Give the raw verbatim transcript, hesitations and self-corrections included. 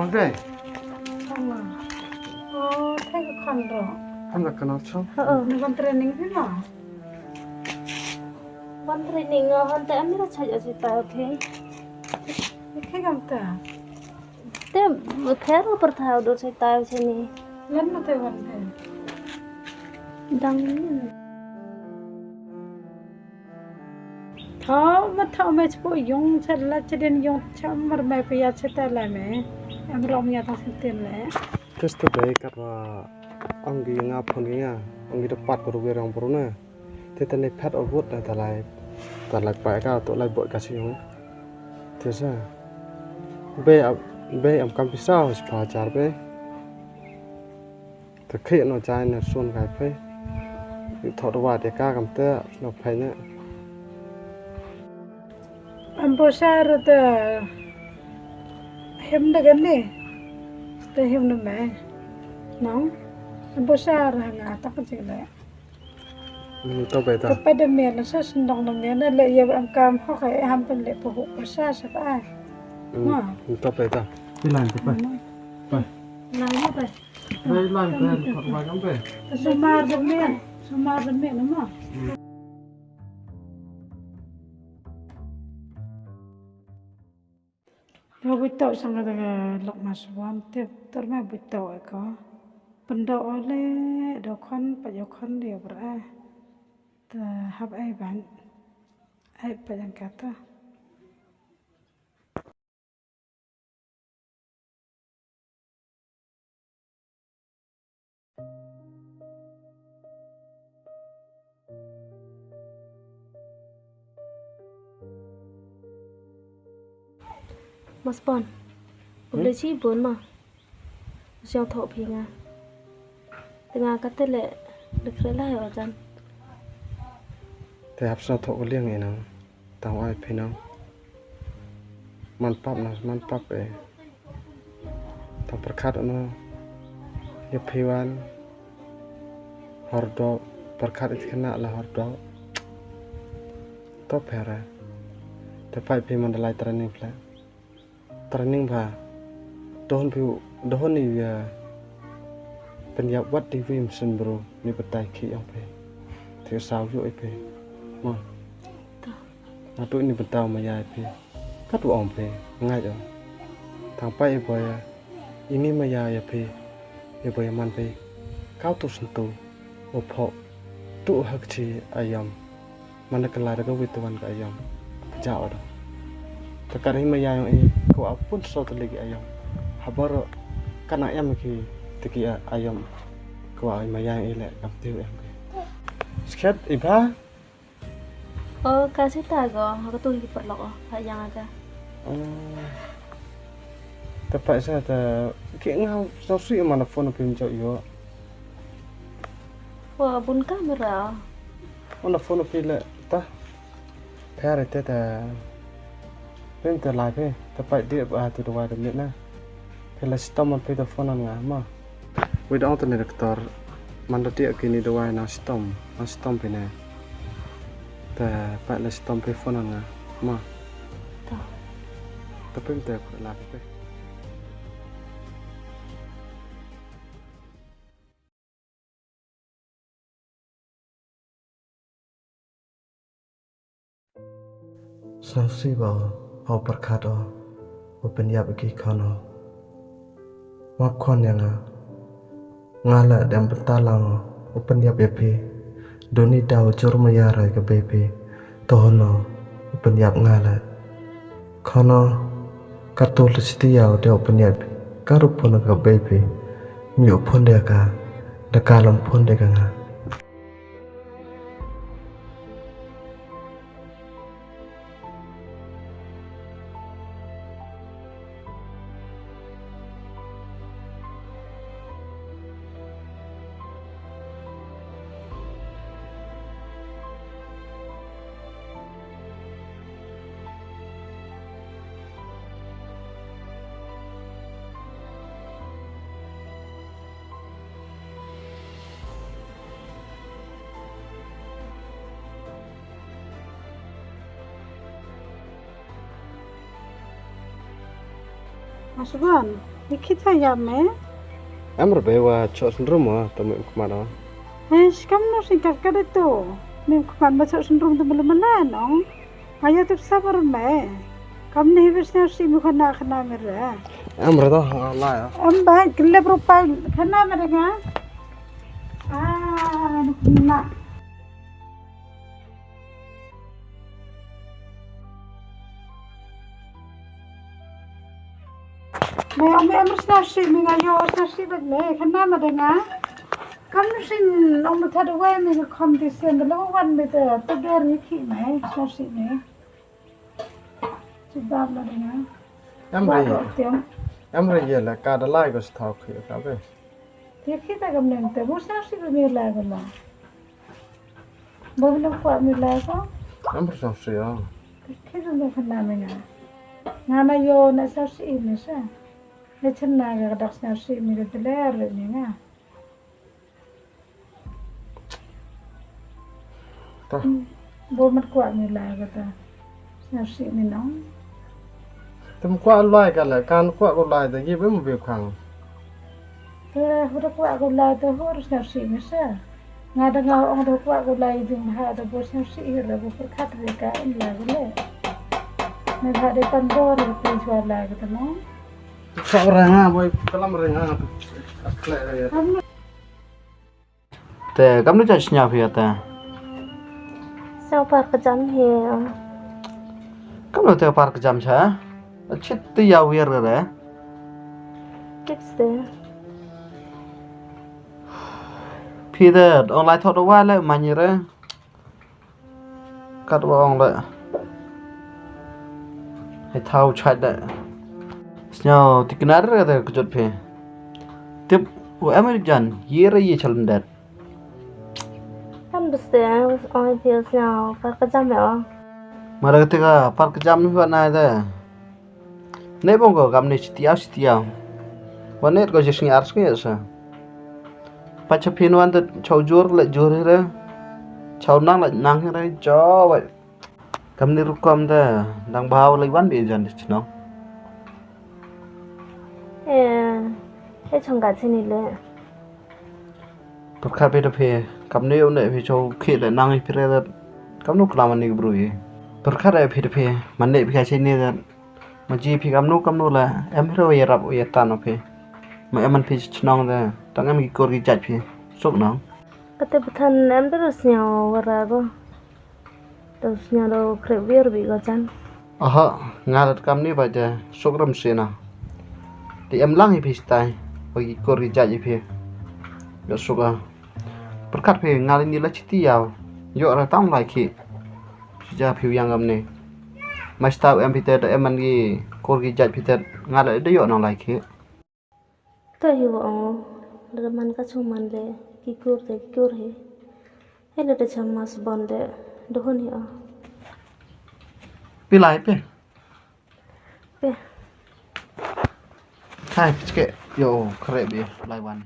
Ong dei. Ong. Oh, thai ka khon ro. Ham da khon ro. Oh, oh. Ni ban training phi ma? Ban training nga hon te amira chai asi ta, okay. Okay, kam ta. Te pher u pyrthai u dur chai ta chai ni. Lan ma te ban pher. Dang ni. Thaw ma thaw me chpo yung cha la cha den yung cha mar me pia cha ta la me. Em rom ya ta sin tin le. Tes to dei kat wa ong gi nga phon gi nga ong gi da pat ko ru rang bru na. Te ta ne phat o gut na ta lai ta lai pa ka to lai bot ka si yung. Te sa. Be am be am kam pisa ho spa char be. Te khie no chai na sun kai phe. Yu thot wa te ka kam te no phe ne. Am bo sar te hem de gane. Te hem de me. No. Am bo sar nga tak jik le. Hmm, to be ta. Te pa de me na sa sendong de me na le ye am kam ho kai ham pen le po ho ko sa sa pa ai. Hmm, ma. Hmm, to be ta. Pi lan to be. Ma. Be. Lan mo be. Be lan be, thot wa jam be. Sumar de me, sumar de me na ma. Hmm. Yo buito sang da lok mas wan tip ter me buito ko. Pendo ole do khon pa yo khon de bra. Ta hap ai ban. Ai pa yang kata. Mas pon. Hmm? Ule chi bun ma. Siang thok phi nga. Te nga ka te le le kre lai o jan. Te hap sa thok liang i nang. Tang ai phi nang. Man pap na man pap e. Tang perkhat no. Ye phi wan. Hor do perkhat i khana la hor do. To pera. Te pai phi man dalai training pla. Training ba dohon phi dohon ni ya. Pynïap wat di wim sen bro ni batai ki yang phi. Te saw yo i phi. Ma. Natu ni bentau ma ya i phi. Kat wa ong phi ngai jo. Tang pai i boya. Ini ma ya ya phi. I boya man phi. Kau tu sentu. O pho. Tu ha kti ayam. Mana ka la da ka wit wan ka ayam. Ka ja oda. Ka kar hi ma ya yong i ko a pun so ta legi ayam. Habar ka na yam ki tiki ayam. Ko a ma ya yong i le kam tiu yam ki. Sket i ba. O ka si ta go ha ka tu hi ki parlok o ha yang aga. Ta pa sa ta ki nga so si mana phone pin jo yo. Wa bun kamera. Wan phone phi le ta. Pher te ta. Pem te lai phe ta pai de ba tu dawai de mit na. Phe la sitom man phe ta phone nga ma. Wei da ong te ne doktor. Man da dia kini dawai na sitom. Na sitom phe ne. Ta pai la sitom phe phone nga ma. Ta. Ta pem te la phe. Sngewsih ba u pyrkhat u u pynïap ïa ki khun u. Map khun ïa nga. Nga la dem bynta lang u pynïap ïa phi. Duni da u jur ma ïa rai ka bei phi. To hano u pynïap nga la. Khun u ka tu lesti ïa u de u pynïap phi. Ka rup phun ka bei phi. Mi u phun de ka da ka lam phun de ka nga. Masban. Ïa ki ta ïa me. Em re ba wa chok sendrum wa ta mem khmat wa. He, shikam no sing kat kat itu. Mem khmat ma chok sendrum tu mele mele nong. Ayo tu sabar me. Kam ni hibis na si mu khana khana me re. Em re to ha la ya. Em ba kelep rupa khana me re nga. Ah, nuk na. Me, me, me, sna shi, me nga yo, sna shi bad me, khana ma de nga. Kam shin, ong me thad away, me nga kham di sen, de lo wan me de, te der ni ki me, sna shi me. Chi bam ma de nga. Em re ye. Em re ye la, ka da lai ko sthaw khi ka be. Te khi ta kam nem te, bu sna shi be me la ko la. Bo bino kwah mi lai ko. Em pur song sri o. Khi tu me khana me nga. Nga na yo na sa si me sa. Na chen na ga dak sa si me ga dele re me nga. Ta. Bo mat kwah mi lai ga ta. Sna shi me nong. Tum kwah lai ka la kan kwah ko lai ta gi bim bi khang. Te hu da kwah ko lai ta hu da sna shi me sa. Nga da nga ong da kwah ko lai jing ha da bo sna shi la bo pyrkhat re ka in la le. Me ha de pan bo re pe jwa lai ka ta nong. Sa ra nga boy kalam re nga. Khle re. Te kam nu cha snya phi ata. Sa par ka jam he. Kam nu te par ka jam cha. Chit te ya wir re. Kip ste. Phi de ong lai thot wa le ma ni re. Kat wa ong le. Hai thau chait de. Snya ti knar re te kjut phi. Tip wa American ye re ye chalun det. Kan beste ong phi sñiaw par ka jam ya. Mara ka teka par ka jam ni wa nai de. Ne bong ko kam ne chitiaw chitiaw. Wa ne ko je sngi ar sngi sa. Pa cha phin wan de chaw jur le jur re. Chaw nang le nang re jo wa. Kam ni rukom de dang bau le wan bi jan de chnong. Eh, eh chong ka chini le. Pyrkhat phi da phi, kam ne u ne phi chau khi da nang i phi re da, kam nu klam ani bru i. Pyrkhat da phi da phi, man ne phi ka chini da, ma ji phi kam nu kam nu la, em phi re wa yarap wa yatan phi. Ma em man phi chnong da, tang em ki kor ki jait phi, suk nong. Kate pathan em da ru sñiaw wara ko. Tau sñiaw da khreh wir bi ko chan. Aha, nga rat kam ni ba ja, suk ram sina. Ti em lang i phi stai, wa ki kor ki jait i phi. Yo suk a. Pyrkhat phi nga ni la chiti yaw. Yo ra tang lai khi. Si ja phi yang am ni. Ma sta em phi te da em man ki kor ki jait phi te nga la da yo nang lai khi. Ta hi wa ong da man ka chung man le ki kur te ki kur hi. He le da cham mas bon de da hun hi a. Pi lai pe. Pe. Hai pichke yo kre bi lai wan.